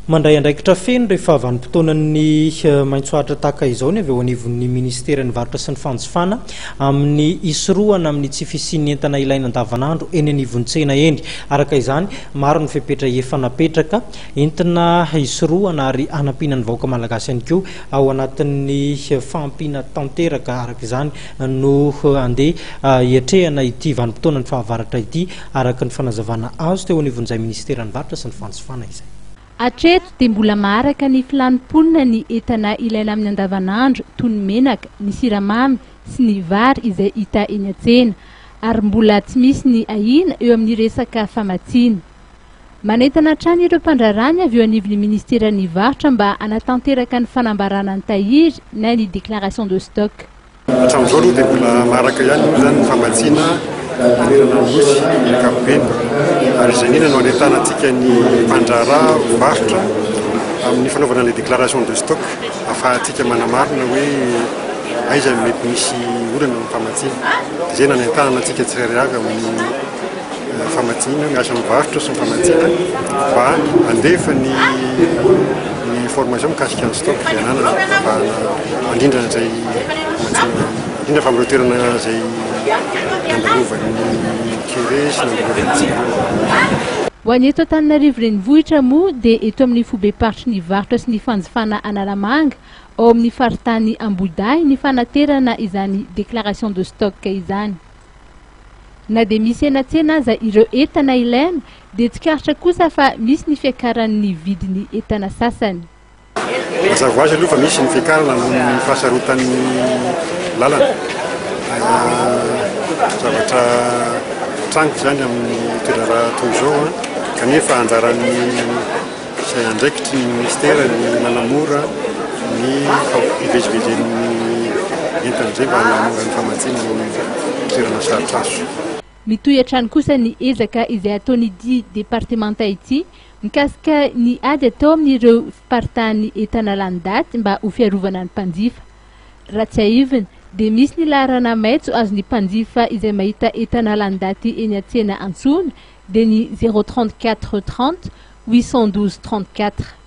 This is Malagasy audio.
Mandray andraikitra feno rehefa vanim-potoanan'ny maitso ahitra tahaka izao ny avy eo anivon'ny ministeran'ny varotra sy ny fanjifana amin'ny hisorohana amin'ny tsy fisian'ny entana ilaina andavanandro eny anivon'ny tsena eny. Araka izany, maro ny fepetra efa napetraka entina hisorohana ary hanampiana ny vahoaka malagasy ihany koa ao anatin'ny fahampiana tanteraka. Araka izany no andeha hiatrehana ity vanim-potoanan'ny fahavaratra ity, araka ny fanazavana azo teo anivon'izay ministeran'ny varotra sy ny fanjifana izay. Hatreto dia mbola maharaka ny filan'ny mponina ny entana ilaina amin'ny andavanandro toy ny menaka, ny siramamy sy ny vary izay hita eny an-tsena ary mbola tsy misy ny ahiana eo amin'ny resaka famatsiana. Manentana hatrany ireo mpandraharaha ny avy eo anivon'ny ministeran'ny varotra mba hanatanteraka ny fanambarana ny tahiry na ny déclaration de stock. Hatramin'izao aloha dia mbola maharaka ihany moa izany ny famatsiana manerana ny Nosy amin'ny ankapobeny ary izay indrindra no anentanantsika ny mpandraharaha mpivarotra amin'ny fanaovana ilay déclaration de stock ahafahantsika manamarina hoe aiza no mety misy olana amin'ny famatsiana. Dia izay no anentanana antsika tsirairay avy amin'ny famatsiana, miasa amin'ny varotra sy ny famatsiana mba handefa ny ny information mikasika ny stock izay ananana ahafahana mandrindra an'izay famatsiana, indrindra fa amin'ireo toerana izay nandalovan'ny kere sy nandalovan'ny cyclone. Ho an'ny eto Antananarivo Renivohitra moa dia eto amin'ny foibem-paritry ny varotra sy ny fanjifana Analamanga ao amin'ny faritany Ambohidahy ny fanaterana izany déclaration de stock izany. Na dia misy eny an-tsena aza ireo entana ilaina dia tsikaritra kosa fa misy ny fiakaran'ny vidin'ny entana sasany. Mazava ho azy aloha fa misy ny fiakarana noho ny fahasarotan'ny lalana. Zavatra mitranga izany amin'ny toe-draharaha toy izao kanefa anjaran'ny izay andraikitry ny minisitera ny manamora ny fivezivezen'ny entana izay mba hanamora ny famatsiana ny toerana sarotra azo. Mitohy hatrany kosa ny ezaka izay ataon'ity departemanta ity mikasika ny ady atao amin'ireo fiparitahan'ny entana lany daty mba ho fiarovana ny mpanjifa. Raha tsiahivina dia misy ny laharana maitso azon'ny mpanjifa izay mahita entana lany daty eny an-tsena antsoina dia ny 0 34 30 812 34.